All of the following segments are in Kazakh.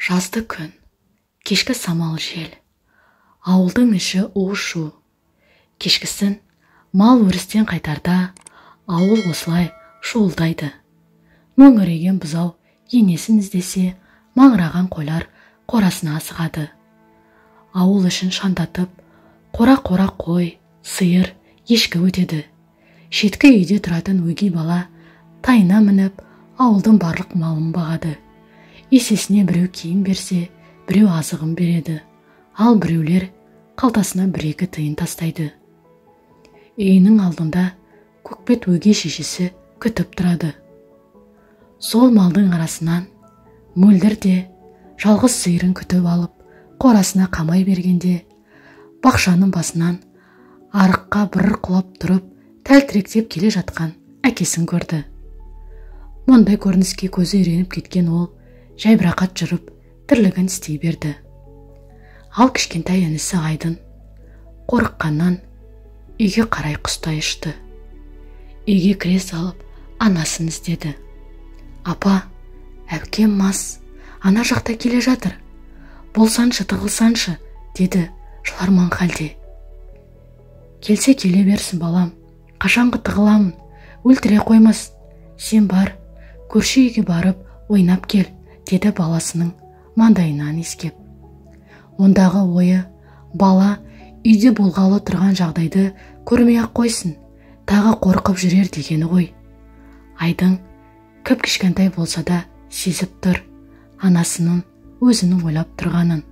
Жазды күн, кешкі самал жел. Ауылдың іші у-шу. Кешкісін мал өрістен қайтарда ауыл осылай шуылдайды. Мөңіреген бұзау енесін іздесе, маңыраған қойлар қорасына асығады. Ауыл ішін шаңдатып, қора-қора қой, сиыр, ешкі өтеді. Шеткі үйде тұратын өгей бала тайына мініп, ауылдың барлық малын бағады. Есесіне біреу киім берсе, біреу азығын береді. Ал біреулер қалтасына бір-екі тиын тастайды. Үйінің алдында көкбет өгей шешесі күтіп тұрады. Сол малдың арасынан Мөлдір де жалғыз сиырын күтіп алып, қорасына қамай бергенде, бақшаның басынан арыққа бір құлап тұрып, тәлтіректеп келе жатқан әкесін көрді. Мұндай көрініске көзі үйреніп кеткен ол жайбарақат жүріп, тірлігін істей берді. Ал кішкентай інісі Айдын қорыққаннан үйге қарай құстай ұшты. Үйге кіре салып, анасын іздеді. Апа, әпкем мас, ана жақта келе жатыр. Болсаңшы, тығылсаңшы, деді жыларман халде. Келсе келе берсін, балам, қашанғы тығыламын, өлтіре қоймас. Сен бар, көрші үйге барып ойнап кел, деді баласының маңдайынан иіскеп. Ондағы ойы, бала үйде болғалы тұрған жағдайды көрмей-ақ қойсын, тағы қорқып жүрер дегені ғой. Айдын кіп-кішкентай болса да сезіп тұр анасының өзінің ойлап тұрғанын.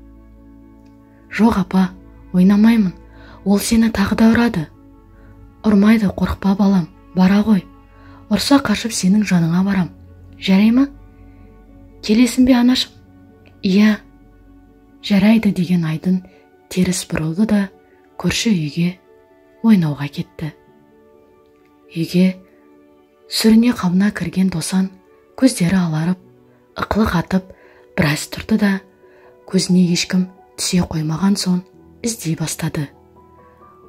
Жоқ, апа, ойнамаймын, ол сені тағы да ұрады. Ұрмайды, қорықпа балам, бара ғой. Ұрса қашып сенің жаныңа барам. Жарай ма? Келесің бе, анашым? Иә, жарайды деген Айдын теріс бұрылды да көрші үйге ойнауға кетті. Үйге сүріне қабына кірген Досан көздері аларып, ықылық атып біраз тұрды да, көзіне ешкім түсе қоймаған соң іздей бастады.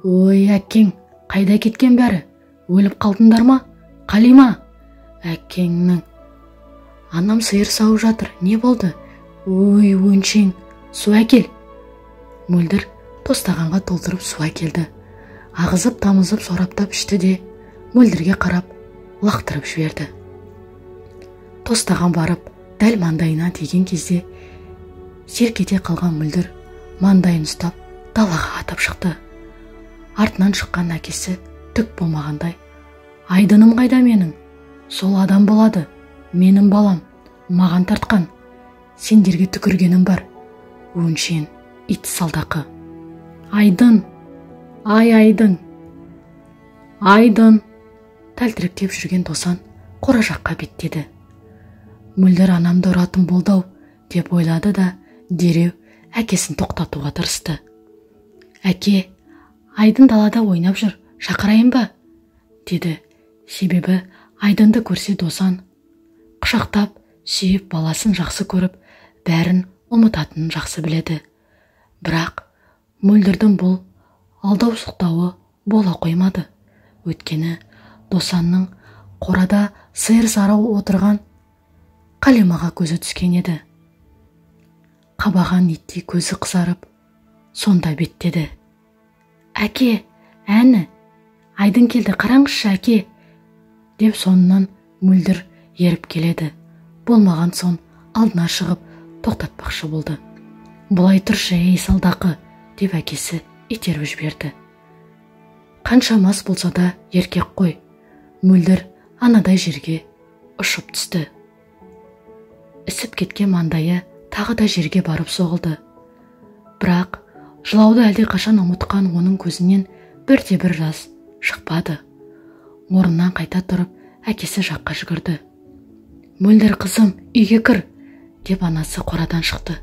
Ой, әкең, қайда кеткен бәрі? Өліп қалдыңдар ма? Қалима? Әкеңнің. Анам сиыр сауып жатыр, не болды? Ой, өңшең, су әкел. Мөлдір тостағанға толтырып су әкелді. Ағызып тамызып сораптап ішті де, Мөлдірге қарап лақтырып жіберді. Тостаған барып дәл маңдайына тиген кезде селк ете қалған Мөлдір маңдайын ұстап далаға атып шықты. Артынан шыққан әкесі түк болмағандай, Айдыным қайда менің? Сол адам болады, менің балам, маған тартқан. Сендерге түкіргенім бар. Өңшең ит салдақы. Айдын, ай Айдын, Айдын. Тәлтіректеп жүрген Досан қора жаққа беттеді. Мөлдір анамды ұратын болды-ау деп ойлады да дереу әкесін тоқтатуға тырысты. Әке, Айдын далада ойнап жүр, шақырайын ба? Деді. Себебі Айдынды көрсе Досан құшақтап, сүйіп, баласын жақсы көріп, бәрін ұмытатынын жақсы біледі. Бірақ Мөлдірдің бұл алдау сұқтауы бола қоймады. Өйткені Досанның қорада сиыр сарау отырған Қалимаға көзі түскен еді. Қабаған иттей көзі қызарып, сонда беттеді. Әке, әні, Айдын келді, қараңызшы, әке, деп соңынан Мөлдір еріп келеді. Болмаған соң алдына шығып тоқтатпақшы болды. Бұлай тұршы, ей салдақы, деп әкесі итеріп жіберді. Қанша мас болса да еркек қой. Мөлдір анадай жерге ұшып түсті. Ісіп кеткен маңдайы тағы да жерге барып соғылды. Бірақ жылауды әлде қашан ұмытқан оның көзінен бірде-бір жас шықпады. Орнынан қайта тұрып, әкесі жаққа жүгірді. Мөлдір қызым, үйге кір, деп анасы қорадан шықты.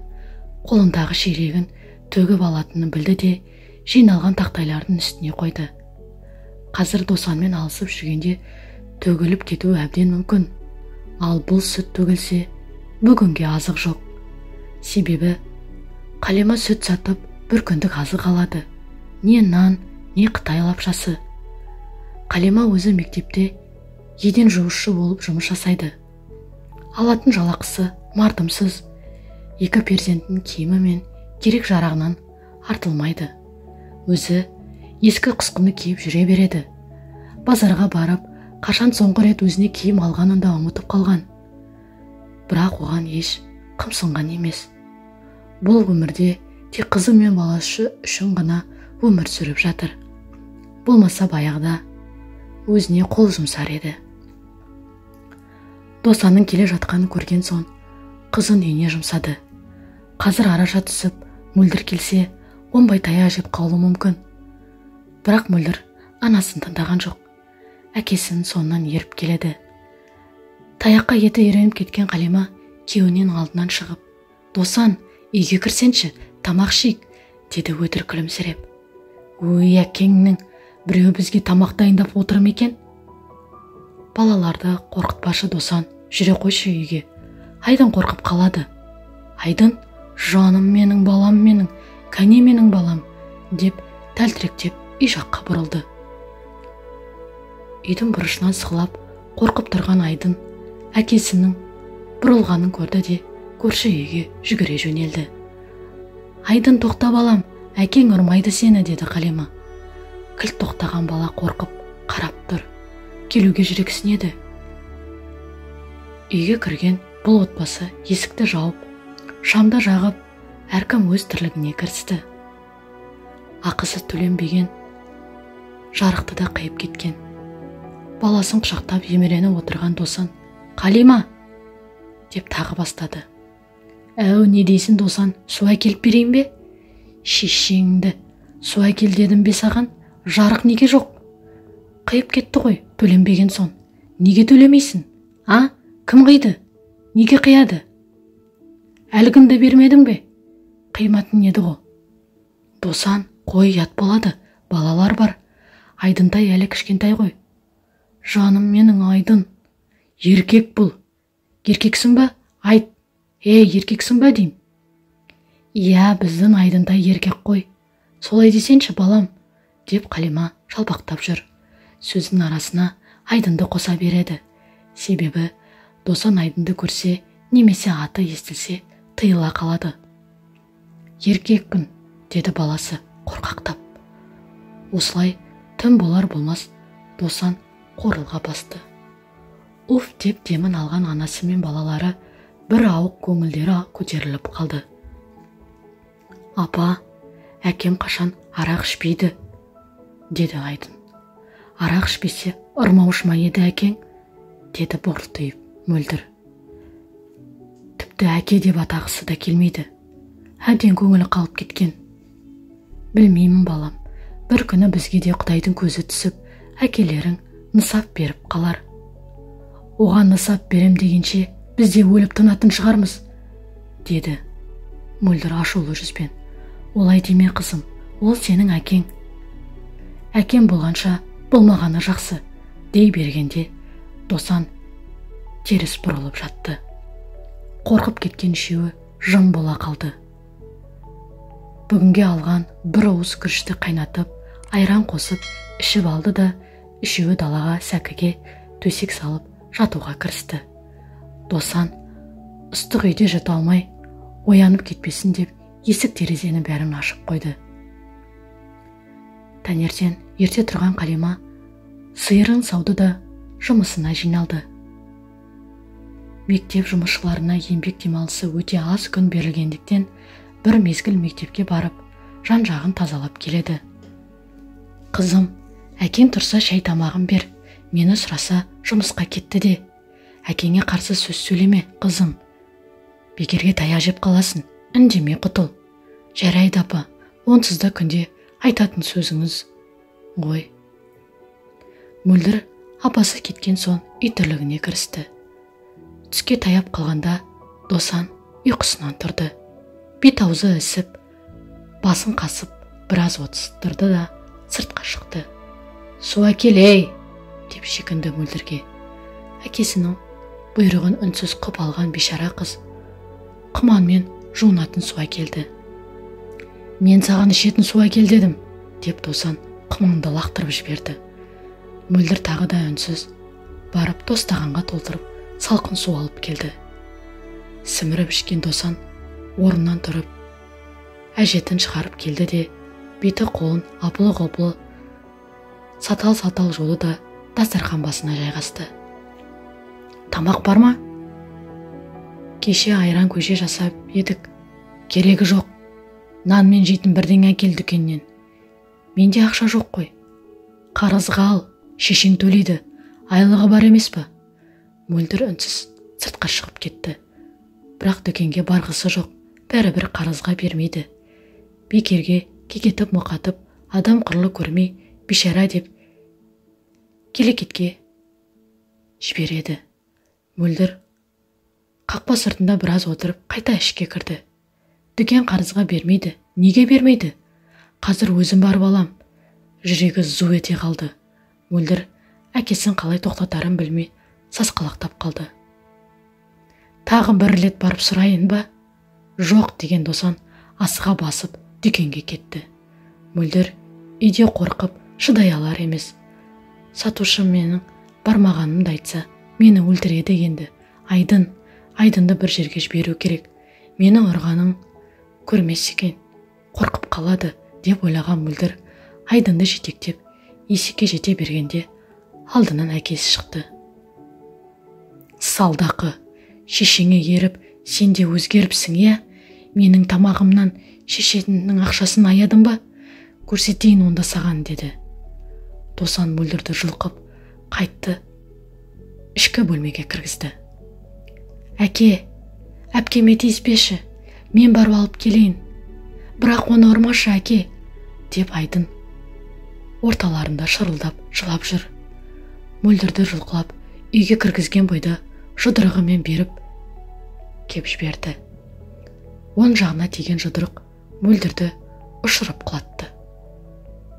Қолындағы шелегін төгіп алатынын білді де, жиналған тақтайлардың үстіне қойды. Қазір Досанмен алысып жүргенде төгіліп кетуі әбден мүмкін. Ал бұл сүт төгілсе, бүгінге азық жоқ. Себебі Қалима сүт сатып бір күндік азық алады. Не нан, не қытай лапшасы. Қалима өзі мектепте еден жуушы болып жұмыс жасайды. Алатын жалақысы мардымсыз. Екі перзентінің киімі мен керек жарағынан артылмайды. Өзі ескі құсқыны киіп жүре береді. Базарға барып, қашан соңғы рет өзіне киім алғанын да ұмытып қалған. Бірақ оған еш қымсынған емес. Бұл өмірде тек қызы мен баласы үшін ғана өмір сүріп жатыр. Болмаса баяғыда өзіне қол жұмсар еді. Досанның келе жатқанын көрген соң қызын үйіне жұмсады. Қазір араша түсіп, Мөлдір келсе, оңбай таяқ жеп қалуы мүмкін. Бірақ Мөлдір анасын тыңдаған жоқ. Әкесінің соңынан еріп келеді. Таяққа еті үйреніп кеткен Қалима күйеуінен алдынан шығып, «Досан, үйге кірсеңші, тамақ ішейік», деді өтірік күлімсіреп. «Өй, әкеңнің біреуі бізге тамақ дайындап отыр ма екен?» Балаларды қорқытпашы, Досан, жүре қойшы үйге. Айдын қорқып қалады. Айдын, жаным менің, балам менің, кәне менің балам, деп тәлтіректеп үй жаққа бұрылды. Үйдің бұрышынан сығалап қорқып тұрған Айдын әкесінің бұрылғанын көрді де көрші үйге жүгіре жөнелді. «Айдын, тоқта балам, әкең ұрмайды сені», деді Қалима. Кілт тоқтаған бала қорқып қарап тұр. Келуге жүрексінеді. Үйге кірген бұл отбасы есікті жауып, шамды жағып, әркім өз тірлігіне кірісті. Ақысы төленбеген жарықты да қиып кеткен. Баласын құшақтап еміреніп отырған Досан, «Қалима!» деп тағы бастады. «Әу, не дейсің, Досан, су әкеліп берейін бе?» «Шешеңді, су әкел дедім бе саған? Жарық неге жоқ?» «Қиып кетті ғой, төленбеген соң». «Неге төлемейсің? А? Кім қиды? Неге қияды? Әлгінді бермедің бе? Қиматын еді ғой». «Досан, қой, ұят болады, балалар бар. Айдынтай әлі кішкентай ғой». «Жаным менің, Айдын. Еркек бұл. Еркексің ба? Айт. Ей, еркексің ба дейм?» «Иә, біздің Айдынтай еркек қой. Солай десеңші, балам», деп Қалима жалпақтап жүр. Сөздің арасына Айдынды қоса береді. Себебі Досан Айдынды көрсе, немесе аты естілсе, тыйыла қалады. «Еркекпін», деді баласы қорқақтап. Осылай түн болар болмас Досан қорылға басты. Уф деп демін алған анасы мен балалары бір ауық көңілдері көтеріліп қалды. «Апа, әкем қашан арақ ішпейді», деді Айдын. «Арақ ішпесе ұрмаушы ма еді әкең?» деді бұртиып Мөлдір. Тіпті әке деп атағысы да келмейді. Әбден көңілі қалып кеткен. «Білмеймін, балам, бір күні бізге де Құдайдың көзі түсіп, әкелерің нысап беріп қалар. Оған нысап берем дегенше біз де өліп тынатын шығармыз», деді Мөлдір ашулы жүзбен. «Олай деме, қызым, ол сенің әкең. Әкем болғанша болмағаны жақсы», дей бергенде Досан теріс бұрылып жатты. Қорқып кеткен үшеуі жым бола қалды. Бүгінге алған бір уыс күрішті қайнатып, айран қосып ішіп алды да, үшеуі далаға сәкіге төсек салып жатуға кірісті. Досан ыстық үйде жата алмай оянып кетпесін деп есік терезені бәрін ашып қойды. Таңертең ерте тұрған Қалима сиырын сауды да жұмысына жиналды. Мектеп жұмысшыларына еңбек демалысы өте аз күн берілгендіктен бір мезгіл мектепке барып, жан-жағын тазалап келеді. «Қызым, әкең тұрса шай тамағын бер, мені сұраса жұмысқа кетті де. Әкеңе қарсы сөз сөйлеме, қызым. Бекерге таяқ жеп қаласың, үндемей құтыл». «Жарайды, апа, онсыз да күнде айтатын сөзіңіз ғой». Мөлдір апасы кеткен соң үй тірлігіне кірісті. Түске таяп қалғанда Досан ұйқысынан тұрды. Бет аузы ісіп, басын қасып біраз отырды да сыртқа шықты. «Су әкел, ей!» деп шекінді Мөлдірге. Әкесінің бұйрығын үнсіз құп алған бейшара қыз құманмен жуынатын су әкелді. «Мен саған ішетін су әкел дедім», деп Досан құманды лақтырып жіберді. Мөлдір тағы да үнсіз барып тостағанға толтырып салқын су алып келді. Сіміріп ішкен Досан Орнынан тұрып, әжетін шығарып келді де, беті қолын апылы-ғопылы сатал-сатал жуды да дастархан басына жайғасты. Тамақ бар ма? Кеше айран көже жасап едік. Керегі жоқ. Нанмен жейтін бірдеңе әкел дүкеннен. Менде ақша жоқ қой. Қарызға ал, шешең төлейді. Айлығы бар емес па? Мөлдір үнсіз сыртқа шығып кетті. Бірақ дүкенге барғысы жоқ. Бәрібір қарызға бермейді. Бекерге кекетіп мұқатып, адам құрлы көрмей, бишара деп келекетке жібереді. Мөлдір қақпа сыртында біраз отырып, қайта ішке кірді. Дүкен қарызға бермейді. Неге бермейді? Қазір өзім барып алам. Жүрегі зу ете қалды. Мөлдір әкесін қалай тоқтатарын білмей сасқалақтап қалды. Тағы бір рет барып сұрайын ба? Жоқ деген Досан асыға басып дүкенге кетті. Мөлдір үйде қорқып шыдай алар емес. Сатушы менің бармағанымды айтса, мені өлтіреді енді. Айдын, Айдынды бір жерге жіберу керек. Мені ұрғанын көрмес екен, қорқып қалады деп ойлаған Мөлдір Айдынды жетектеп есікке жете бергенде алдынан әкесі шықты. Салдақы, шешеңе еріп, сен де өзгеріпсің, иә? Менің тамағымнан шешеңнің ақшасын аядың ба? Көрсетейін онда саған, деді. Досан Мөлдірді жұлқып қайтты, ішкі бөлмеге кіргізді. Әке, әпкеме тиіспеші, мен барып алып келейін. Бірақ оны ұрмашы, әке, деп Айдын орталарында шырылдап жылап жүр. Мөлдірді жұлқылап үйге кіргізген бойда жұдырығымен беріп кеп жіберді. Оң жағына тиген жұдырық Мөлдірді ұшырып құлатты.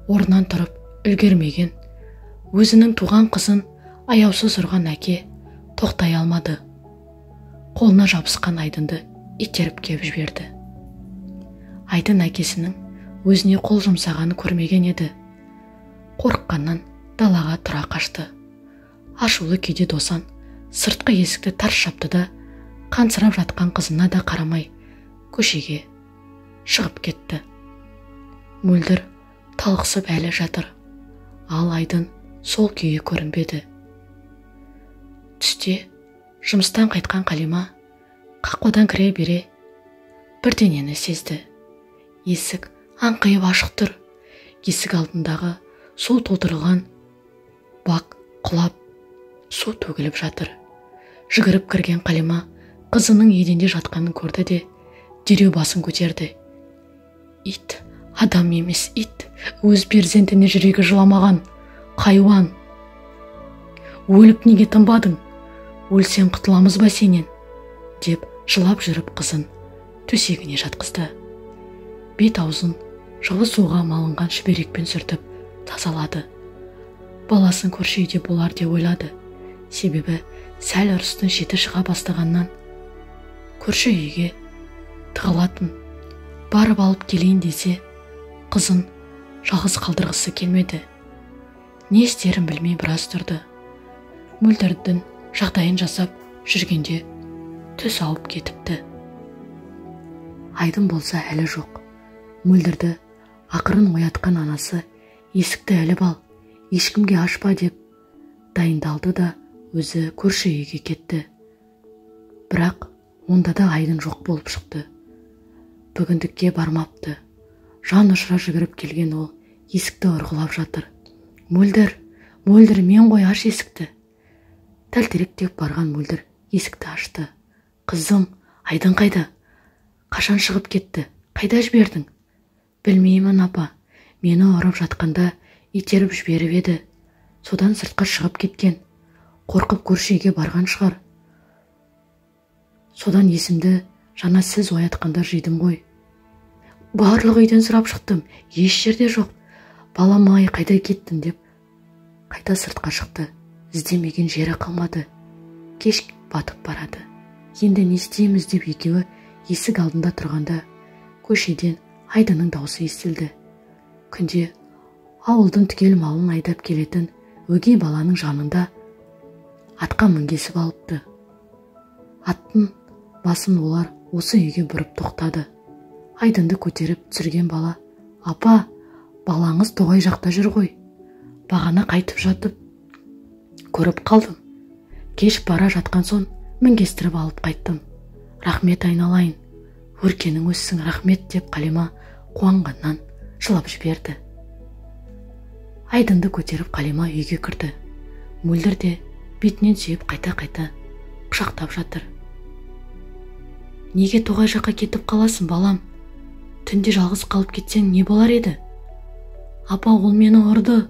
Орнынан тұрып үлгермеген, өзінің туған қызын аяусыз ұрған әке тоқтай алмады. Қолына жабысқан Айдынды итеріп кеп жіберді. Айдын әкесінің өзіне қол жұмсағанын көрмеген еді. Қорыққаннан далаға тұра қашты. Ашулы күйде Досан сыртқы есікті тарс жапты да, қансырап жатқан қызына да қарамай көшеге шығып кетті. Мөлдір талықсып әлі жатыр. Ал Айдын сол күйі көрінбеді. Түсте жұмыстан қайтқан Қалима қақпадан кіре бере бірдеңені сезді. Есік аңқиып ашық тұр. Есік алдындағы су толтырылған бак құлап, су төгіліп жатыр. Жүгіріп кірген Қалима қызының еденде жатқанын көрді де, дереу басын көтерді. Ит, адам емес ит, өз перзентіне жүрегі жыламаған, хайуан. Өліп неге тынбадың? Өлсем құтыламыз ба сенен? Деп жылап жүріп қызын төсегіне жатқызды. Бет аузын жылы суға малынған шүберекпен сүртіп тазалады. Баласын көрші үйде болар деп ойлады. Себебі сәл ұрыстың шеті шыға бастағаннан көрші үйге тығылатын. Барып алып келейін десе, қызын жалғыз қалдырғысы келмеді. Не істерін білмей біраз тұрды. Мөлдірдің жағдайын жасап жүргенде түс ауып кетіпті. Айдын болса әлі жоқ. Мөлдірді ақырын оятқан анасы есікті іліп ал, ешкімге ашпа деп дайындалды да өзі көрші үйге кетті. Бірақ онда да Айдын жоқ болып шықты. Бүгіндікке бармапты. Жан ұшыра жүгіріп келген ол есікті ұрғылап жатыр. Мөлдір, Мөлдір, мен ғой, аш есікті. Тәлтіректеп барған Мөлдір есікті ашты. Қызым, Айдын қайда? Қашан шығып кетті? Қайда жібердің? Білмеймін, апа. Мені ұрып жатқанда итеріп жіберіп еді. Содан сыртқа шығып кеткен. Қорқып көрші үйге барған шығар. Содан есімді жаңа сіз оятқанда жидым ғой. Барлық үйден сұрап шықтым, еш жерде жоқ. Балам-ай, қайда кеттің деп қайта сыртқа шықты. Іздемеген жері қалмады. Кеш батып барады. Енді не істейміз деп екеуі есік алдында тұрғанда көшеден Айдынның даусы естілді. Күнде ауылдың түгел малын айдап келетін өгей баланың жанында атқа мінгесіп алыпты. Аттың басын олар осы үйге бұрып тоқтады. Айдынды көтеріп түсірген бала, апа, балаңыз тоғай жақта жүр ғой. Бағана қайтып жатып көріп қалдым. Кеш бара жатқан соң мінгестіріп алып қайттым. Рахмет айналайын, өркенің өссін, рахмет деп Қалима қуанғаннан жылап жіберді. Айдынды көтеріп Қалима үйге кірді. Мөлдір де бетінен сүйіп қайта-қайта құшақтап жатыр. Неге тоғай жаққа кетіп қаласың, балам? Түнде жалғыз қалып кетсең не болар еді? Апа, ол мені ұрды.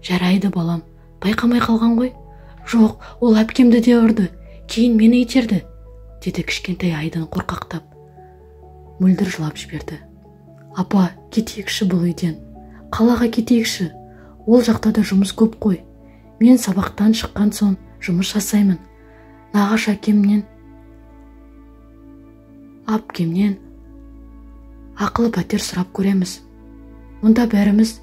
Жарайды, балам, байқамай қалған ғой. Жоқ, ол әпкемді де ұрды, кейін мені итерді, деді кішкентай Айдын қорқақтап. Мөлдір жылап жіберді. Апа, кетейікші бұл үйден. Қалаға кетейікші. Ол жақта да жұмыс көп қой. Мен сабақтан шыққан соң жұмыс жасаймын. Нағаш әкемнен, апкемнен ақылы пәтер сұрап көреміз. Мұнда бәріміз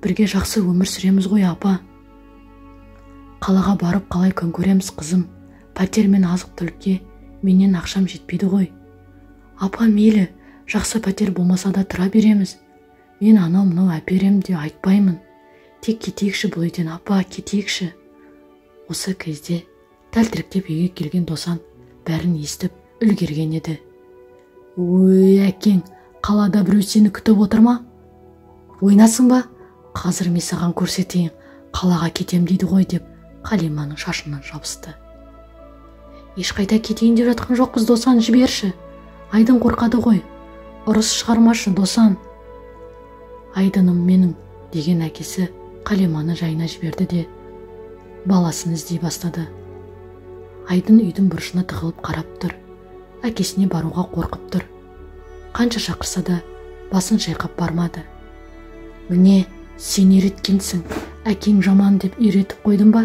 бірге жақсы өмір сүреміз ғой, апа. Қалаға барып қалай күн көреміз, қызым? Пәтер мен азық-түлікке менен ақшам жетпейді ғой. Апа, мейлі, жақсы пәтер болмаса да тұра береміз. Мен анау-мынау әперем де айтпаймын. Тек кетейікші бұл үйден, апа, кетейікші. Осы кезде тәлтіректеп үйге келген Досан бәрін естіп үлгерген еді. Ой, әкең, қалада біреу сені күтіп отыр ма? Ойнасың ба? Қазір мен саған көрсетейін, қалаға кетем дейді ғой деп Қалиманың шашынан жабысты. Ешқайда кетейін деп жатқан жоқпыз, Досан, жіберші. Айдын қорқады ғой. Ұрыс шығармашы, Досан. Айдыным менің, деген әкесі Қалиманы жайына жіберді де баласын іздей бастады. Айдын үйдің бұрышына тығылып қарап тұр. Әкесіне баруға қорқып тұр. Қанша шақырса да басын шайқап бармады. Міне, сен үйреткенсің, әкең жаман деп үйретіп қойдың ба?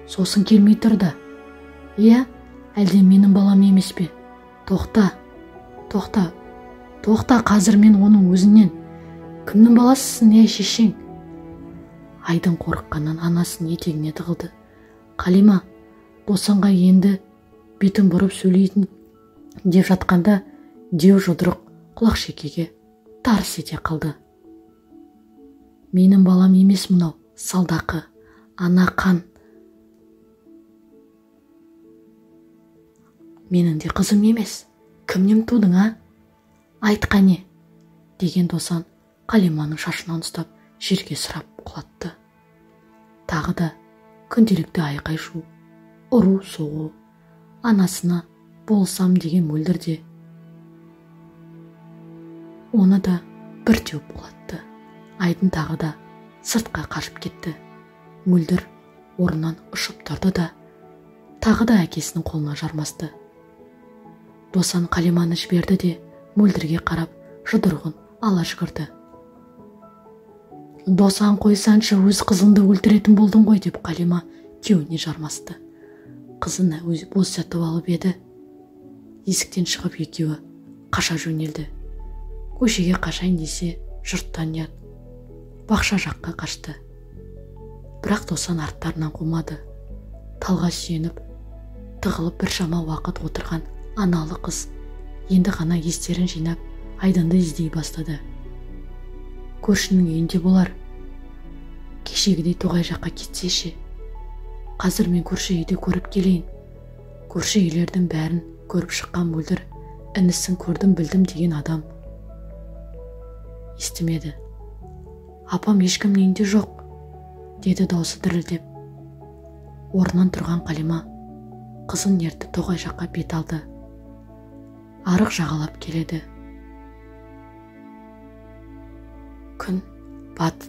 Сосын келмей тұр да. Иә, әлде менің балам емес пе? Тоқта, тоқта, тоқта, қазір мен оның өзінен. Кімнің баласысың, ей шешең? Айдын қорыққаннан анасының етегіне тығылды. Қалима, Досанға енді бетін бұрып сөйлейтін деп жатқанда деу жұдырық құлақ шекеге тарс ете қалды. Менің балам емес мынау, салдақы, ана қан. Менің де қызым емес. Кімнен тудың, а? Айт қане, деген Досан Қалиманың шашынан ұстап жерге сұрап құлатты. Тағы да күнделікті айқай-шу, ұру соғу, анасына болсам деген Мөлдір де оны да бір теуіп құлатты. Айдын тағы да сыртқа қашып кетті. Мөлдір орнынан ұшып тұрды да тағы да әкесінің қолына жармасты. Досан Қалиманы жіберді де Мөлдірге қарап жұдырығын ала жүгірді. Досан, қойсаншы, өз қызыңды өлтіретін болдың ғой деп Қалима күйеуіне жармасты. Қызын өзі босатып алып еді. Есіктен шығып екеуі қаша жөнелді. Көшеге қашайын десе жұрттан ұят. Бақша жаққа қашты. Бірақ Досан арттарынан қумады. Талға сүйеніп, тығылып біршама уақыт отырған аналы қыз енді ғана естерін жинап Айдынды іздей бастады. Көршінің үйінде болар. Кешегідей тоғай жаққа кетсе ше? Қазір мен көрші үйді көріп келейін. Көрші үйлердің бәрін көріп шыққан Мөлдір інісін көрдім білдім деген адам естімеді. Апам ешкімнің үйінде жоқ, деді даусы дірілдеп. Орнынан тұрған Қалима қызын ертіп тоғай жаққа бет алды. Арық жағалап келеді. Күн батып,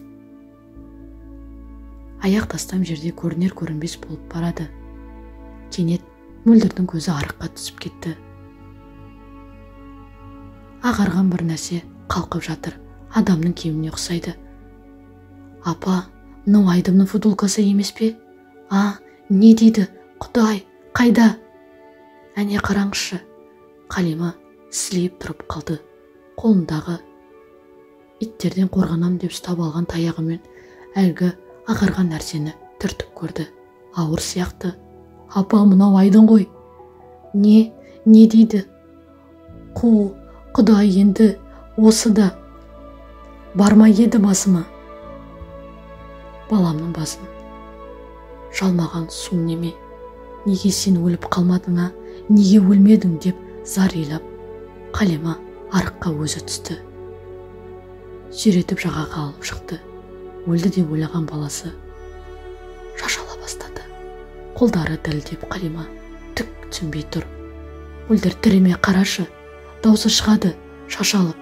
аяқ тастам жерде көрінер көрінбес болып барады. Кенет Мөлдірдің көзі арыққа түсіп кетті. Ағарған бір нәрсе қалқып жатыр, адамның киіміне ұқсайды. Апа, мынау Айдынның футболкасы емес пе? А, не дейді? Құдай, қайда? Әне қараңызшы. Қалима сілейіп тұрып қалды. Қолындағы иттерден қорғанам деп ұстап алған таяғымен әлгі ағарған нәрсені түртіп көрді. Ауыр сияқты. Апа, мынау Айдын ғой. Не, не дейді? Қу, Құдай, енді осы да бармай еді басыма. Баламның басын жалмаған су неме? Неге сен өліп қалмадың, а? Неге өлмедің деп зар илап Қалима арыққа өзі түсті. Сүйретіп жағаға алып шықты. Өлді деп ойлаған баласы шашала бастады. Қолдары дірілдеп Қалима түк түсінбей тұр. Мөлдір, тірі ме, қарашы, даусы шығады, шашалып.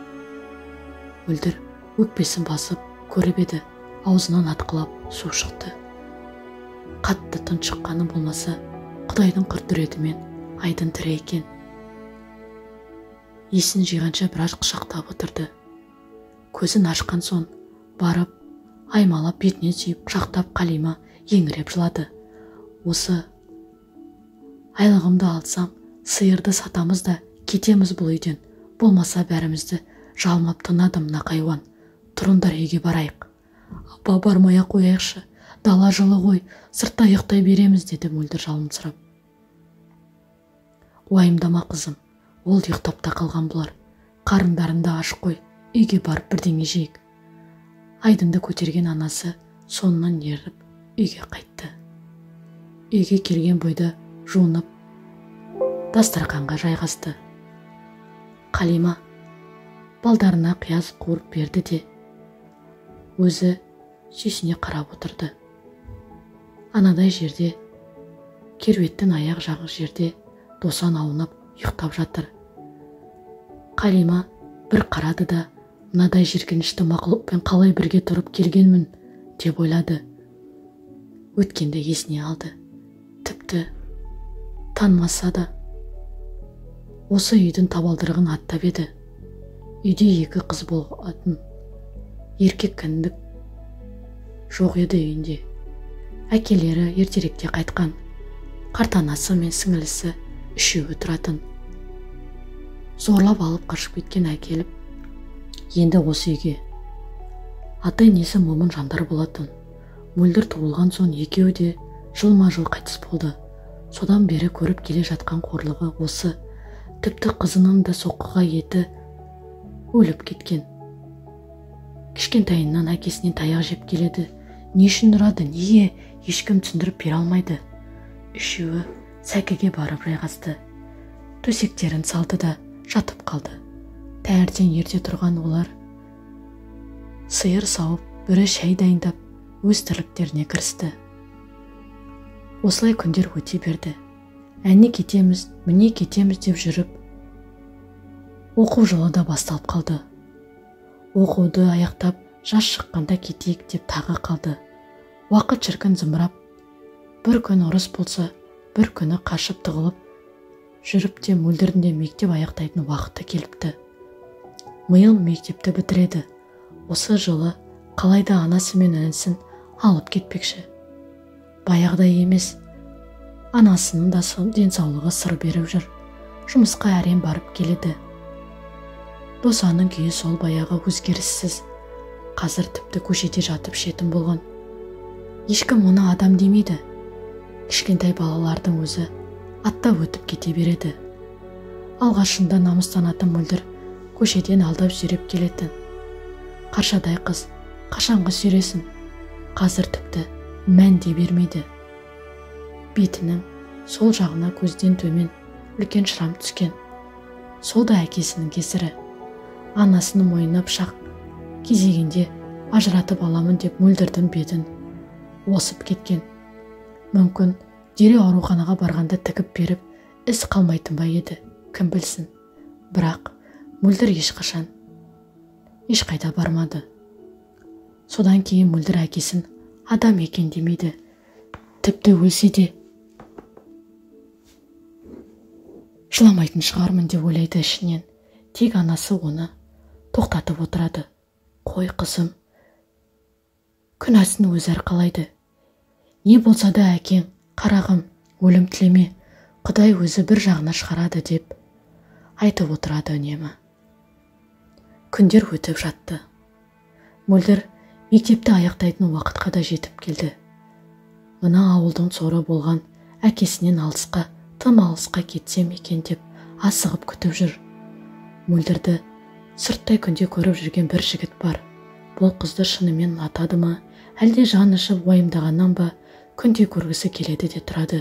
Мөлдір өкпесін басып көріп еді, аузынан атқылап су шықты. Қатты тұншыққаны болмаса, Құдайдың құдіретімен Айдын тірі екен. Есін жиғанша біраз құшақтап отырды. Көзін ашқан соң барып аймалап бетінен сүйіп құшақтап Қалима еңіреп жылады. Осы айлығымды алсам, сиырды сатамыз да кетеміз бұл үйден. Болмаса бәрімізді жалмап тынады мына хайуан. Тұрыңдар, үйге барайық. Апа, бармай-ақ қояйықшы, дала жылы ғой, сыртта ұйықтай береміз, деді Мөлдір жалынсырап. Уайымдама, қызым, ол ұйықтап та қалған бұлар. Қарындарында аш қой, үйге барып бірдеңе жейік. Айдынды көтерген анасы соңынан еріп үйге қайтты. Үйге келген бойда жуынып дастарқанға жайғасты. Қалима балдарына қияз қуырып берді де, өзі сүйсіне қарап отырды. Анадай жерде, керуеттің аяқ жағы жерде Досан аунап ұйықтап жатыр. Қалима бір қарады да, мынадай жиіркенішті мақұлықпен қалай бірге тұрып келгенмін деп ойлады. Өткенді есіне алды. Тіпті танымаса да осы үйдің табалдырығын аттап еді. Үйде екі қыз болатын, еркек кіндік жоқ еді үйінде. Әкелері ертеректе қайтқан. Қартанасы мен сіңілісі үшеуі тұратын. Зорлап алып қашып кеткен әкеліп енді осы үйге. Ата-енесі момын жандар болатын. Мөлдір туылған соң екеуі де жылма-жыл қайтыс болды. Содан бері көріп келе жатқан қорлығы осы. Тіпті қызының да соққыға еті өліп кеткен. Кішкентайынан әкесінен таяқ жеп келеді. Не үшін ұрады, неге, ешкім түсіндіріп бере алмайды. Үшеуі сәкіге барып жайғасты. Төсектерін салды да жатып қалды. Таңертең ерте тұрған олар сиыр сауып, бірі шай дайындап, өз тірліктеріне кірісті. Осылай күндер өте берді. Әне кетеміз, міне кетеміз деп жүріп, оқу жылы да басталып қалды. Оқуды аяқтап, жас шыққанда кетейік деп тағы қалды. Уақыт шіркін зымырап, бір күн ұрыс болса, бір күні қашып тығылып жүріп те Мөлдірдің де мектеп аяқтайтын уақыты келіпті. Миыл мектепті бітіреді. Осы жылы қалайда анасы мен інісін алып кетпекші. Баяғыдай емес, анасының да денсаулығы сыр беріп жүр. Жұмысқа әрең барып келеді. Досанның күйі сол баяғы өзгеріссіз. Қазір тіпті көшеде жатып ішетін болған. Ешкім оны адам демейді. Кішкентай балалардың өзі аттап өтіп кете береді. Алғашында намыстанатын Мөлдір көшеден алдап сүйреп келетін. Қаршадай қыз, қашанғы сүйресін? Қазір тіпті мән де бермейді. Бетінің сол жағына көзден төмен үлкен шрам түскен. Сол да әкесінің кесірі. Анасының мойнына пышақ кезегінде ажыратып аламын деп Мөлдірдің бетін осып кеткен. Мүмкін дереу ауруханаға барғанда тігіп беріп, іс қалмайтын ба еді, кім білсін. Бірақ Мөлдір ешқашан ешқайда бармады. Содан кейін Мөлдір әкесін адам екен демейді. Тіпті өлсе де жыламайтын шығармын деп ойлайды ішінен. Тек анасы оны тоқтатып отырады. Қой, қызым, күнәсін өзі арқалайды. Не болса да әкең, қарағым, өлім тілеме, Құдай өзі бір жағына шығарады деп айтып отырады үнемі. Күндер өтіп жатты. Мөлдір мектепті аяқтайтын уақытқа да жетіп келді. Мына ауылдың соры болған әкесінен алысқа, тым алысқа кетсем екен деп асығып күтіп жүр. Мөлдірді сырттай күнде көріп жүрген бір жігіт бар. Бұл қызды шынымен ұнатады ма, әлде жан ашып уайымдағаннан ба, күнде көргісі келеді де тұрады.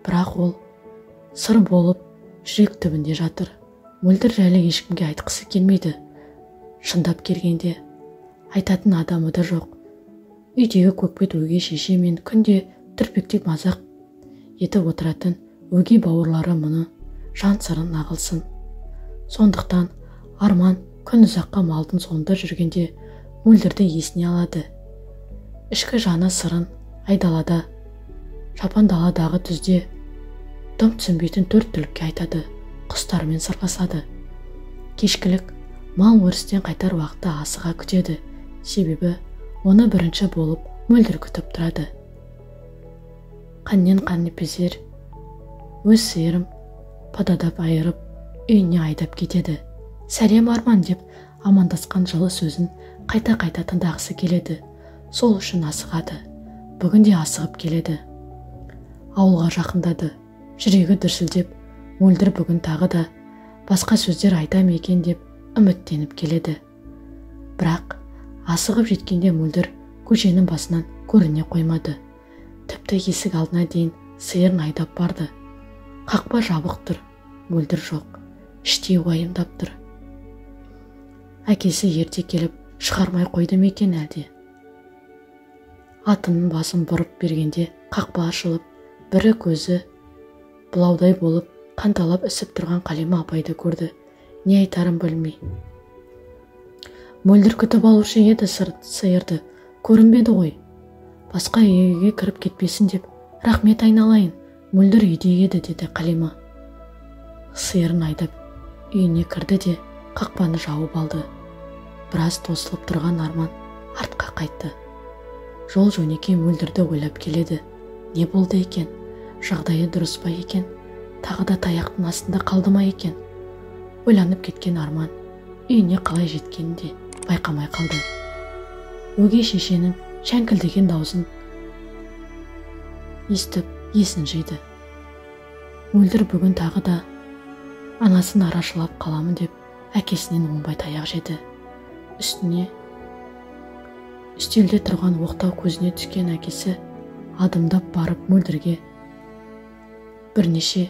Бірақ ол сыр болып жүрек түбінде жатыр. Мөлдір жайлы ешкімге айтқысы келмейді. Шындап келгенде айтатын адамы да жоқ. Үйдегі көкбет өгей шеше мен күнде түрпектеп мазақ етіп отыратын өгей бауырлары мұны жан сырын ағылсын. Сондықтан Арман күн ұзаққа малдың соңында жүргенде Мөлдірді есіне алады. Ішкі жаны сырын айдалада, жапан даладағы түзде дым түсінбейтін төрт түлікке айтады, құстармен сырласады. Кешкілік мал өрістен қайтар уақытта асыға күтеді, себебі оны бірінші болып Мөлдір күтіп тұрады. Қаннен қаныпезер өз сиырым пададап айырып үйіне айдап кетеді. Сәлем Арман деп амандасқан жылы сөзін қайта-қайта тыңдағысы келеді. Сол үшін асығады. Бүгін де асығып келеді. Ауылға жақындады. Жүрегі дүрсілдеп, Мөлдір бүгін тағы да басқа сөздер айта ма екен деп үміттеніп келеді. Бірақ асығып жеткенде Мөлдір көшенің басынан көріне қоймады. Тіпті есік алдына дейін сиырын айдап барды. Қақпа жабық тұр, Мөлдір жоқ. Іштей уайымдап тұр. Әкесі ерте келіп шығармай қойды ма екен әлде? Атының басын бұрып бергенде қақпа ашылып, бірі көзі бұлаудай болып қанталап ісіп тұрған Қалима апайды көрді. Не айтарын білмей. Мөлдір күтіп алушы еді сиырды, көрінбеді ғой. Басқа үйге кіріп кетпесін деп, рахмет айналайын, Мөлдір үйде еді, деді Қалима. Сиырын айдап үйіне кірді де қақпаны жауып алды. Біраз тосылып тұрған Арман артқа қайтты. Жол жөнекей Мөлдірді ойлап келеді. Не болды екен? Жағдайы дұрыс па екен? Тағы да таяқтың астында қалды ма екен? Ойланып кеткен Арман үйіне қалай жеткенін де байқамай қалды. Өгей шешенің шәңкілдеген даусын естіп есін жиды. Мөлдір бүгін тағы да анасын арашалап қаламын деп әкесінен оңбай таяқ жеді. Үстіне үстелде тұрған оқтау көзіне түскен әкесі адымдап барып Мөлдірге бірнеше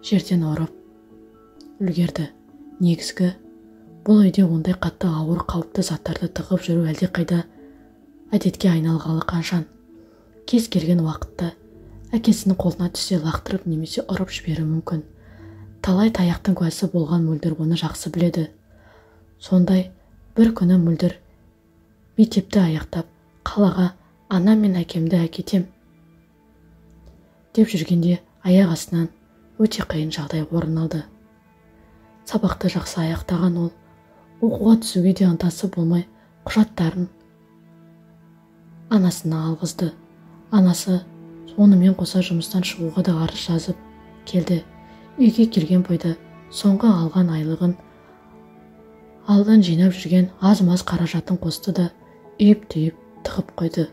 жерден ұрып үлгерді. Негізгі бұл үйде ондай қатты ауыр қауіпті заттарды тығып жүру әлдеқайда әдетке айналғалы қашан. Кез келген уақытта әкесінің қолына түссе лақтырып немесе ұрып жіберуі мүмкін. Талай таяқтың куәсі болған Мөлдір оны жақсы біледі. Сондай бір күні Мөлдір мектепті аяқтап қалаға ана мен әкемді әкетем деп жүргенде аяқ астынан өте қиын жағдай орын алды. Сабақты жақсы аяқтаған ол оқуға түсуге де ынтасы болмай құжаттарын анасына алғызды. Анасы онымен қоса жұмыстан шығуға да арыз жазып келді. Үйге келген бойда соңғы алған айлығын алдын жинап жүрген аз-маз қаражатын қосты да үйіп-түйіп тығып қойды.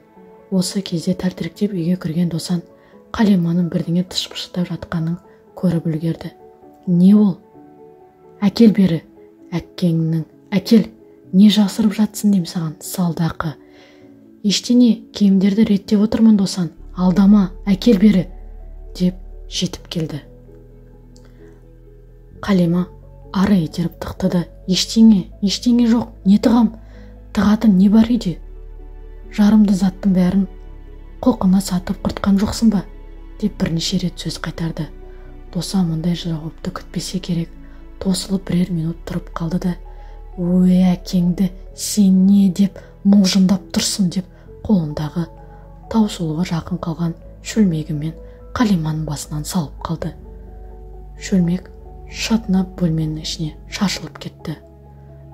Осы кезде тәлтіректеп үйге кірген Досан Қалиманың бірдеңе тышпыштап жатқанын көріп үлгерді. Не ол? Әкел бері, әкеңнің, әкел, не жасырып жатсың деймін саған, салдақы. Ештеңе, киімдерді реттеп отырмын, Досан, алдама, әкел бері, деп жетіп келді. Қалима ары итеріп тықты да, ештеңе, ештеңе жоқ, не тығам, тығатын не бар үйде? Жарымды заттың бәрін құлқына сатып құртқан жоқсың ба? Деп бірнеше рет сөз қайтарды. Досан мұндай жауапты күтпесе керек, тосылып бірер минут тұрып қалды да, өй әкеңді сен не деп мылжыңдап тұрсың деп қолындағы таусылуға жақын қалған шөлмегімен Қалиманың басынан салып қалды. Шөлмек шатынап бөлменің ішіне шашылып кетті.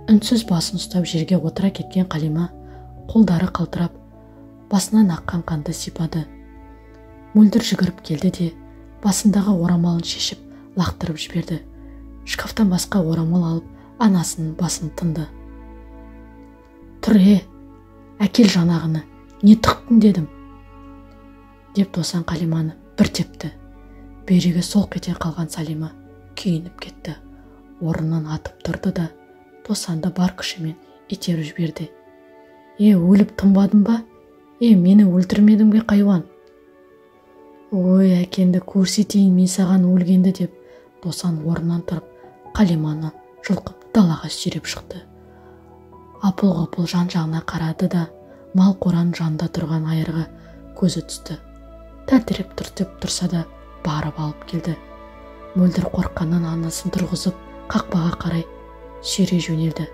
Үнсіз басын ұстап жерге отыра кеткен Қалима қолдары қалтырап басынан аққан қанды сипады. Мөлдір жүгіріп келді де басындағы орамалын шешіп лақтырып жіберді. Шкафтан басқа орамал алып анасының басын тынды. Тұр, әкел жанағыны, не тықтың дедім, деп Досан Қалиманы бір тепті. Бүйрегі солқ ете қалған Салима күйініп кетті. Орнынан атып тұрды да Досанды бар күшімен итеріп жіберді. Е, өліп тынбадым ба? Е, мені өлтірмедің бе, қайуан? Ой, әкенді көрсетейін мен саған өлгенді, деп Досан орнынан тұрып, Қалиманы жұлқып далаға сүйреп шықты. Апыл-ғұпыл жан-жағына қарады да, мал қораның жанында тұрған айырға көзі түсті. Тәлтіреп түртіп тұрса да барып алып келді. Мөлдір қорыққаннан анасын тұрғызып, қақпаға қарай сүйрей жөнелді.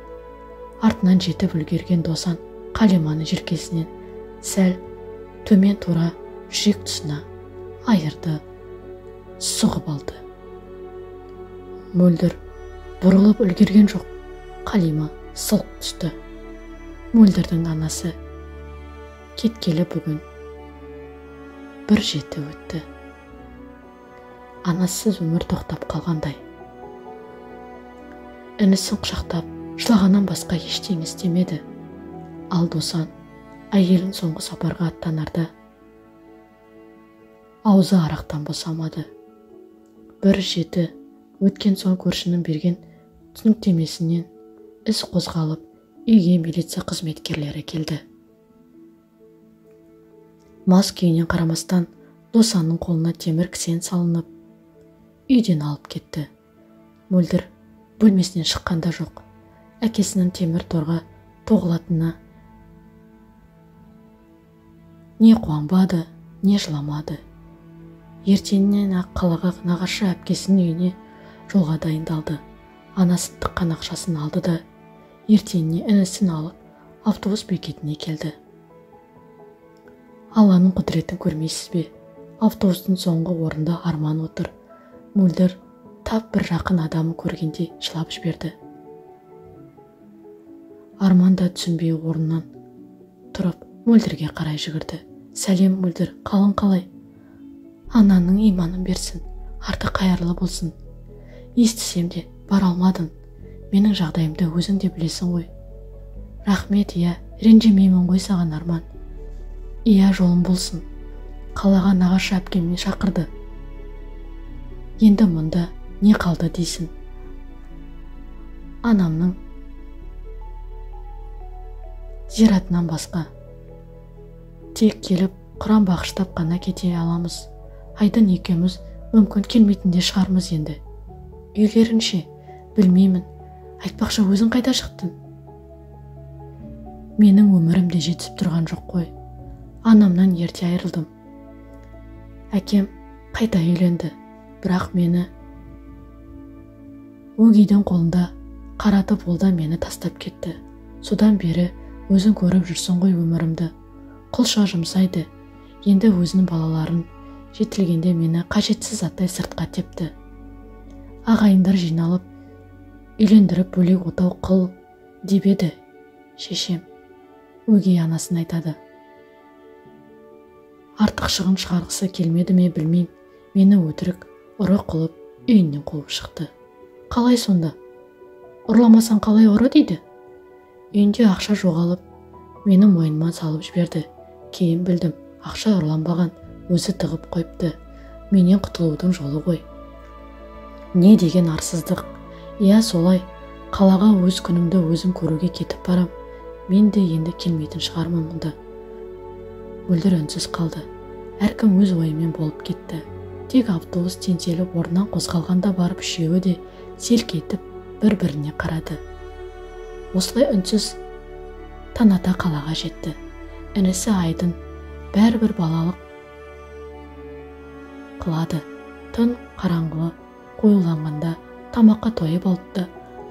Артынан жетіп үлгерген Досан Қалиманы желкесінен сәл төмен тура жүрек тұсына айырды сұғып алды. Мөлдір бұрылып үлгерген жоқ, Қалима сылқ түсті. Мөлдірдің анасы кеткелі бүгін бір жеті өтті. Анасыз өмір тоқтап қалғандай. Інісін құшақтап, жылағаннан басқа ештеңе істемеді. Ал Досан әйелін соңғы сапарға аттанарда аузы арақтан босамады. Бір жеті өткен соң көршінің берген түсініктемесінен іс қозғалып, үйге милиция қызметкерлері келді. Мас күйінен қарамастан Досанның қолына темір кісен салынып, үйден алып кетті. Мөлдір бөлмесінен шыққанда жоқ. Әкесінің темір торға тоғылатынына не қуанбады, не жыламады. Ертеңінен-ақ қалаға нағашы әпкесінің үйіне жолға дайындалды. Анасын тыққан ақшасын алды да, ертеңіне інісін алып автобус бекетіне келді. Алланың құдіретін көрмейсіз бе? Автобустың соңғы орнында Арман отыр. Мөлдір тап бір жақын адамын көргендей жылап жіберді. Арман да түсінбей орнынан тұрып Мөлдірге қарай жүгірді. Сәлем, Мөлдір, қалың қалай? Ананың иманын берсін, арты қайырлы болсын. Естісем де бара алмадым. Менің жағдайымды өзің де білесің ғой. Рахмет, иә, ренжімеймін ғой саған, Арман. Иә, жолым болсын. Қалаға нағашы әпкеммен шақырды. Енді мұнда не қалды дейсің? Анамның зиратынан басқа. Тек келіп құран бағыштап қана кете аламыз. Айдын екеуміз мүмкін келмейтін де шығармыз енді. Үйлерінше, білмеймін. Айтпақшы, өзің қайда шықтың? Менің өмірім де жетісіп тұрған жоқ қой. Анамнан ерте айырылдым. Әкем қайта үйленді, бірақ мені өгейдің қолында қаратып, ол да мені тастап кетті. Содан бері өзің көріп жүрсің ғой өмірімді. Құлша жұмсайды. Енді өзінің балаларын жетілгенде мені қажетсіз заттай сыртқа тепті. Ағайындар жиналып, үйлендіріп бөлек отау қыл деп еді шешем. Өгей анасын айтады. Артық шығын шығарғысы келмеді ме білмеймін, мені өтірік ұры қылып үйінен қуып шықты. Қалай сонда? Ұрламасаң қалай ұры дейді? Үйінде ақша жоғалып, мені мойныма салып жіберді. Кейін білдім, ақша ұрланбаған, өзі тығып қойыпты. Менен құтылудың жолы ғой. Не деген арсыздық. Иә, солай. Қалаға өз күнімді өзім көруге кетіп барам. Мен де енді келмейтін шығармын мұнда. Мөлдір үнсіз қалды. Әркім өз ойымен болып кетті. Тек автобус теңселіп орнынан қозғалғанда барып үшеуі де селк етіп бір-біріне қарады. Осылай үнсіз таната қалаға жетті. Інісі Айдын бәрібір балалық қылады. Түн қараңғы қоюланғанда тамаққа тойып алды да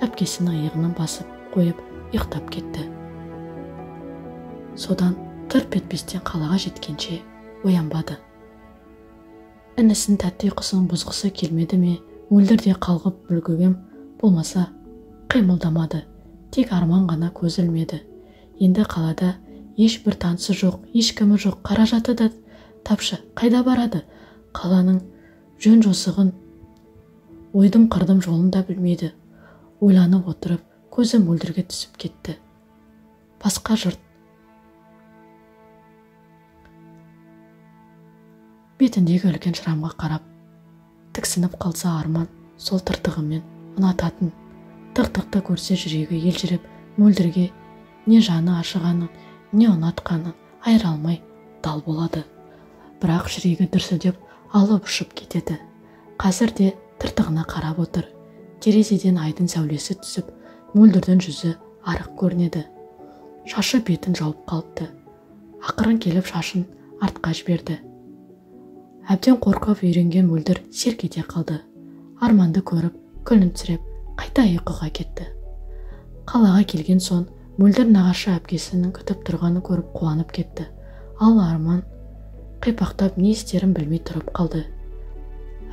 әпкесінің иығынан басып қойып ұйықтап кетті. Содан тырп етпестен қалаға жеткенше оянбады. Інісінің тәтті ұйқысын бұзғысы келмеді ме, Мөлдір де қалғып бүлгігім болмаса қимылдамады. Тек Арман ғана көз ілмеді. Енді қалада ешбір танысы жоқ, ешкімі жоқ, қаражаты да тапшы, қайда барады? Қаланың жөн жосығын, ойдым қырдым жолын да білмейді. Ойланып отырып, көзі Мөлдірге түсіп кетті. Басқа жұрт бетіндегі үлкен шрамға қарап Тіксініп қалса Арман сол тыртығымен ұнататын. Тыртықты көрсе жүрегі елжіреп, Мөлдірге не жаны ашығанын, не ұнатқанын айыра алмай дал болады. Бірақ жүрегі дүрсілдеп алып ұшып кетеді. Қазір де тыртығына қарап отыр. Терезеден айдың сәулесі түсіп, Мөлдірдің жүзі арық көрінеді. Шашы бетін жауып қалыпты. Ақырын келіп шашын артқа жіберді. Әбден қорқып үйренген Мөлдір селк ете қалды. Арманды көріп, күлімсіреп, қайта ұйқыға кетті. Қалаға келген соң Мөлдір нағашы әпкесінің күтіп тұрғанын көріп қуанып кетті. Ал Арман қипақтап не істерін білмей тұрып қалды.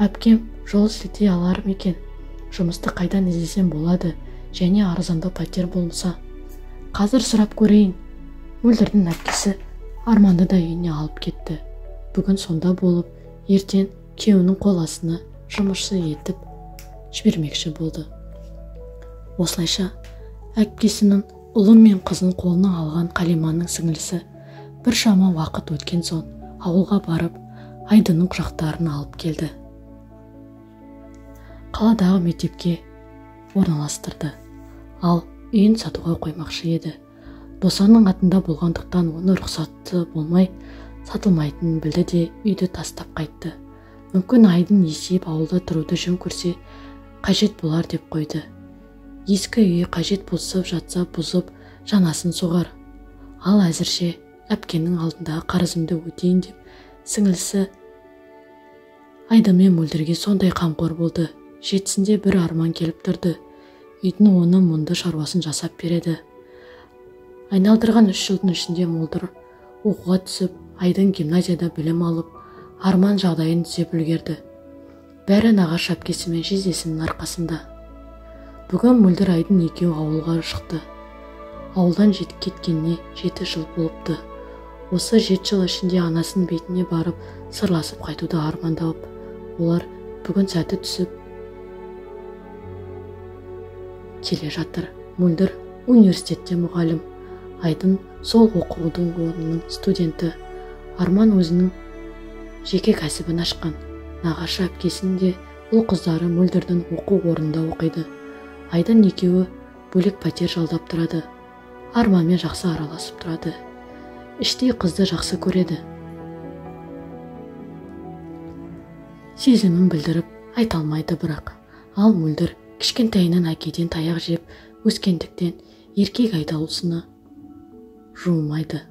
Әпкем жол сілтей алар ма екен? Жұмысты қайдан іздесем болады, және арзандау пәтер болса. Қазір сұрап көрейін. Мөлдірдің әпкесі Арманды да үйіне алып кетті. Бүгін сонда болып, ертең күйеуінің қол астына жұмысшы етіп жібермекші болды. Осылайша әпкесінің ұлы мен қызын қолына алған Қалиманың сіңлісі біршама уақыт өткен соң ауылға барып, Айдынның құжаттарын алып келді. Қаладағы мектепке орналастырды. Ал үйін сатуға қоймақшы еді. Досанның атында болғандықтан оны рұқсаты болмай сатылмайтынын білді де үйді тастап қайтты. Мүмкін Айдын есейіп ауылда тұруды жөн көрсе қажет болар деп қойды. Ескі үйі қажет болса жатса бұзып жанасын соғар. Ал әзірше әпкенің алдындағы қарызымды өтейін деп сіңлісі Айдын мен Мөлдірге сондай қамқор болды. Жетісінде бір арман келіп тұрды. Үйдің оны мұнды шаруасын жасап береді. Айналдырған 3 жылдың ішінде Мөлдір оқуға түсіп, Айдын гимназияда білім алып, Арман жағдайын түзеп үлгерді. Бәрі нағашы әпкесі мен жездесінің арқасында. Бүгін Мөлдір Айдын екеуі ауылға шықты. Ауылдан кеткеніне 7 жыл болыпты. Осы 7 жыл ішінде анасының бетіне барып, сырласып қайтуды армандап, олар бүгін сәті түсіп келе жатыр. Мөлдір университетте мұғалім, Айдын сол оқудың орнының студенті. Арман өзінің жеке кәсібін ашқан. Нағашы әпкесінің де ұл қыздары Мөлдірдің оқу орнында оқиды. Айдын екеуі бөлек пәтер жалдап тұрады. Арманмен жақсы араласып тұрады. Іштей қызды жақсы көреді. Сезімін білдіріп айта алмайды бірақ. Ал Мөлдір кішкентайынан әкеден таяқ жеп өскендіктен еркек айдауылсына жуымайды.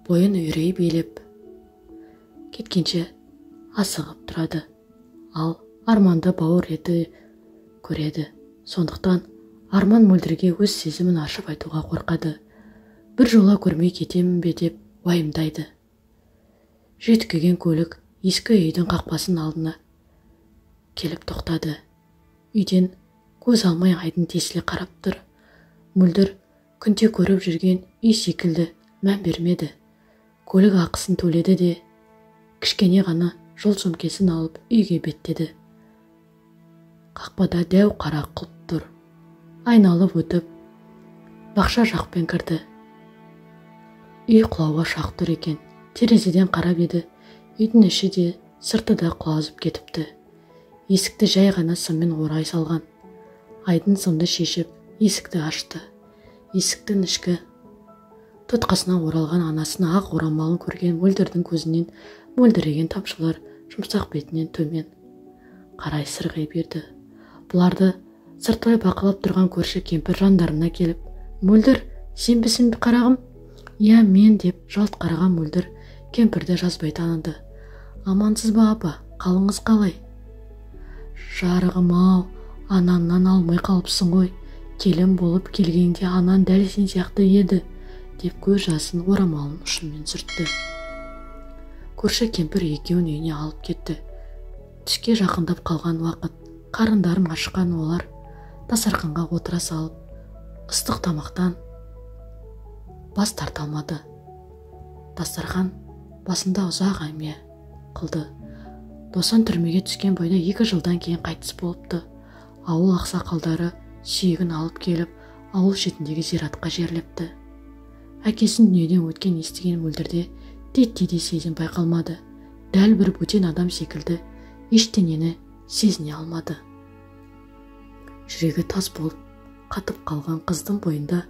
Бойын үрей билеп кеткенше асығып тұрады. Ал Арманды бауыр еті көреді. Сондықтан Арман Мөлдірге өз сезімін ашып айтуға қорқады. Бір жола көрмей кетемін бе деп уайымдайды. Жүйткіген көлік ескі үйдің қақпасының алдына келіп тоқтады. Үйден көз алмай Айдын тесіле қарап тұр. Мөлдір күнде көріп жүрген үй секілді мән бермеді. Көлік ақысын төледі де кішкене ғана жол сөмкесін алып үйге беттеді. Қақпада дәу қара құлып тұр. Айналып өтіп бақша жақпен кірді. Үй құлауға шақ тұр екен. Терезеден қарап еді, үйдің іші де сырты да құлазып кетіпті. Есікті жай ғана сыммен орай салған. Айдын сымды шешіп, есікті ашты. Есіктің ішкі тұтқасына оралған анасының ақ орамалын көрген Мөлдірдің көзінен мөлдіреген тамшылар жұмсақ бетінен төмен қарай сырғи берді. Бұларды сырттай бақылап тұрған көрші кемпір жандарына келіп, «Мөлдір, сенбісің қарағым?» «Иә, мен», деп жалт қараған Мөлдір кемпірді жазбай таныды. «Амансыз ба, апа, қалыңыз қалай?» «Жарығым-ау, анаңнан алмай қалыпсың ғой. Келін болып келгенде анаң дәл сен сияқты еді», деп көз жасын орамалының ұшымен сүртті. Көрші кемпір екеуін үйіне алып кетті. Түске жақындап қалған уақыт, қарындарын ашқан олар дастарханға отыра салып, ыстық тамақтан бас тарта алмады. Дастархан басында ұзақ әңгіме қылды. Досан түрмеге түскен бойда 2 жылдан кейін қайтыс болыпты. Ауыл ақсақалдары сүйегін алып келіп, ауыл шетіндегі зиратқа жерлепті. Әкесінің дүниеден өткен естіген Мөлдірде титтей де сезім байқалмады. Дәл бір бөтен адам секілді ештеңені сезіне алмады. Жүрегі тас болып қатып қалған қыздың бойында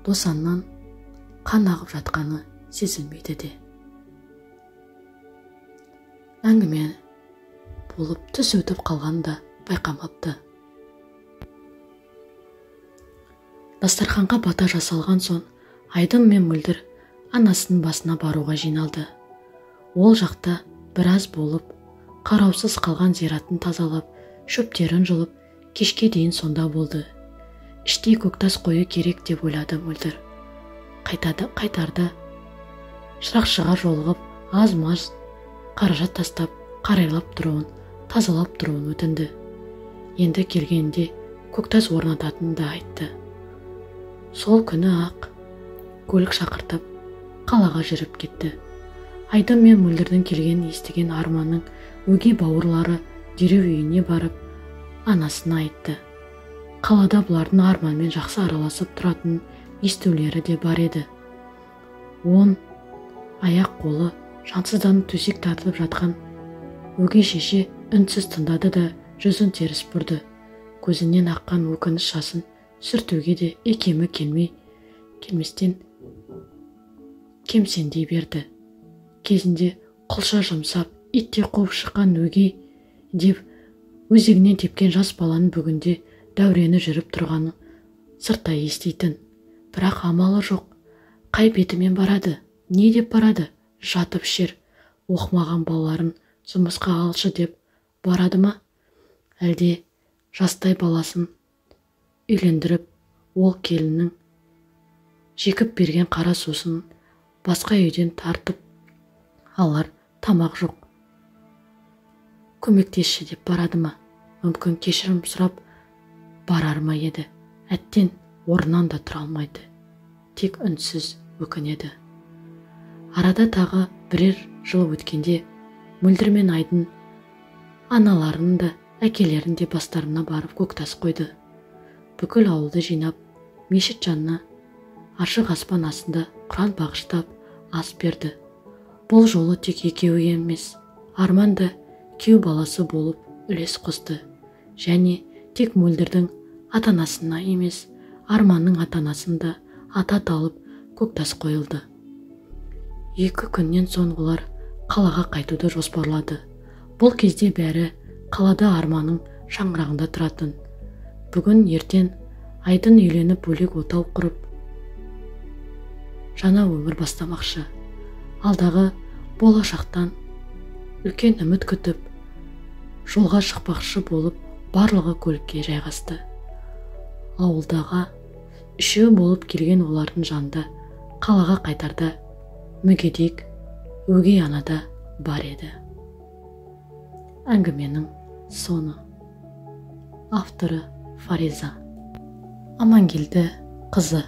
Досаннан қан ағып жатқаны сезілмейді де. Әңгіме болып түс өтіп қалғанын да байқамапты. Дастарханға бата жасалған соң Айдын мен Мөлдір анасының басына баруға жиналды. Ол жақта біраз болып, қараусыз қалған зиратын тазалап, шөптерін жұлып, кешке дейін сонда болды. Іштей көктас қою керек деп ойлады Мөлдір. Қайтарда шырақшыға жолығып, аз-маз қаражат тастап, қарайлап тұруын, тазалап тұруын өтінді. Енді келгенде көктас орнататынын да айтты. Сол күні ақ көлік шақыртып, қалаға жүріп кетті. Айдын мен Мөлдірдің келгенін естіген Арманның өгей бауырлары дереу үйіне барып, анасына айтты. Қалада бұлардың Арманмен жақсы араласып тұратынын естулері де бар еді. Он аяқ қолы жансызданып төсек тартып жатқан өгей шеше үнсіз тыңдады да жүзін теріс бұрды. Көзінен аққан өкініш жасын сүртуге де икемі келместен кемсеңдей берді. Кезінде құлша жұмсап, итте қуып шыққан өгей деп өзегінен тепкен жас баланың бүгінде дәурені жүріп тұрғаны сырттай еститін. Бірақ амалы жоқ. Қай бетімен барады, не деп барады, жатып ішер, оқымаған балаларын жұмысқа алшы деп барады ма? Әлде жастай баласын үйлендіріп, ол келіннің жекіп берген қара сусын басқа үйден тартып алар тамақ жоқ, көмектесші деп барады ма? Мүмкін кешірім сұрап барар ма еді? Әттен орнынан да тұра алмайды, тек үнсіз өкінеді. Арада тағы бірер жыл өткенде Мөлдір мен Айдын аналарының да әкелерінің де бастарына барып көктас қойды. Бүкіл ауылды жинап, мешіт жанына ашық аспан астында құран бағыштап ас берді. Бұл жолы тек екеуі емес, Арман да күйеу баласы болып үлес қосты. Және тек Мөлдірдің ата-анасына емес, Арманның ата-анасын да ата аталып көктас қойылды. 2 күннен соң олар қалаға қайтуды жоспарлады. Бұл кезде бәрі қалада Арманның шаңырағында тұратын. Бүгін ертең Айдын үйленіп бөлек отау құрып, жаңа өмір бастамақшы. Алдағы болашақтан үлкен үміт күтіп, жолға шықпақшы болып, барлығы көлікке жайғасты. Ауылдағы үшеу болып келген олардың жанында қалаға қайтарда мүгедек өгей ана да бар еді. Әңгіменің соңы. Авторы Фариза Амангелді қызы.